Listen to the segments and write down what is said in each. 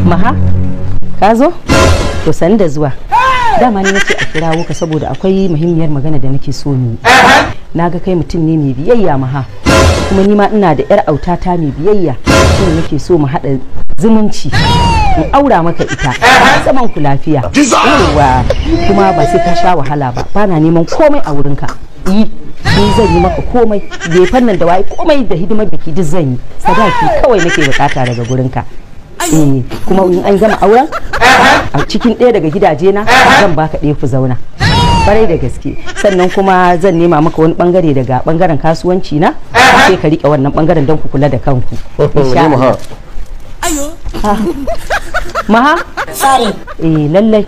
Maha, ka zo? To sani da zuwa. Dama ni nace a kirawo ka saboda akwai muhimmiyar magana da nake so mu. Na ga kai mutum ne mai biyayya Maha. Kuma ni ma ina da yar autata mai biyayya. Shine nake so mu haɗa zumunci. In aura maka ita. Zaman ku lafiya. Yawwa. Kuma ba sai ka sha wahala ba. Bana neman komai a wurinka. Yi. Ni zan yi maka komai. Gefen nan da waye komai da hidimar biki duk zan yi. Sadaki kawai nake bukata daga gurinka. Eh, kuma in an gama auren a cikin ɗaya daga gidaje na zan baka ɗaya ku zauna. Kwarai da gaske. Sannan kuma zan nema maka wani bangare daga bangaren kasuwanci na, sai ka rike wannan bangaren don ku kula da kanku. Insha Allah. Maha? Sorry. Eh, lallai.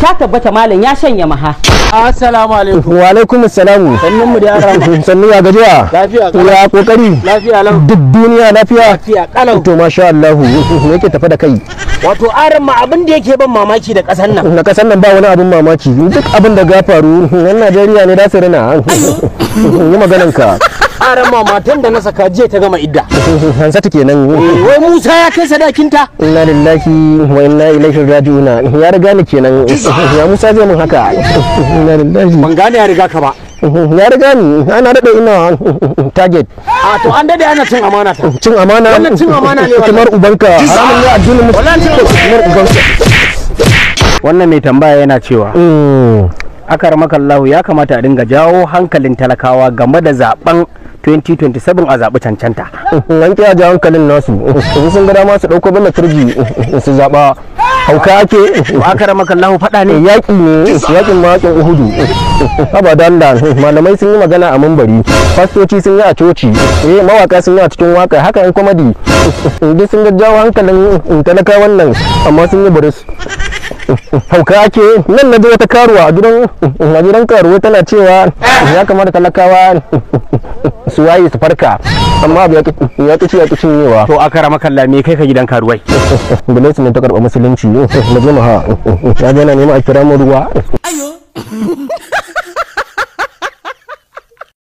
Ta tabbata malam ya shanya Maha. Assalamu alaikum. Wa alaikum assalamu. Sannun mu da yara. Sannu ya gajiya. Lafiya kalau. Ya kokari. Lafiya lau. Duk duniya lafiya. Lafiya kalau. To masha Allah. Me yake tafe da kai? Wato aran ma abin da yake ban mamaki da kasan nan. Na kasan nan ba wani abin mamaki. Duk abin da ga faru yan Najeriya ne da su rina. Yi maganan ka. Aran ma matan da na saka jiya ta gama idda. Hansatu kenan. Wai Musa ya kai sadakinta? Inna lillahi wa inna ilaihi raji'una. Ya riga ni kenan. Ya Musa zai mun haka. Inna lillahi. Ban gane ya riga ka ba. Ya riga ni. Ana daɗe ina target. A to an dade ana cin amana ta. Cin amana. Wannan cin amana ne wallahi. Kamar ubanka. Haramun ne addinin musulunci. Kamar ubanka. Wannan mai tambaya yana cewa akaramakallahu ya kamata a dinga jawo hankalin talakawa game da zaben 2027 a zaɓi cancanta. An kiya jawo hankalin nasu. In sun ga dama su ɗauko Bello Turji su zaɓa. Hauka ake. Akaramakallahu faɗa ne. Yaƙi ne, yaƙin ma yaƙin Uhudu. Haba da Allah, malamai sun yi magana a mambari, fastoci sun yi a coci, eh mawaka sun yi a cikin waka, haka yan comedy. Duk sun jawo hankalin talakawan nan, amma sun yi buris. Hauka ake. Nan na ji wata karuwa a gidan karuwa tana cewa ya kamata talakawa su waye su farka, amma abu ya ƙi ya ƙi cinyewa. To akaramakallah me kai ka gidan karuwai? Bilaisu ne ta karɓa musulunci. Mu je mu ha. Ya ga yana neman a kira mu ruwa. Ayo.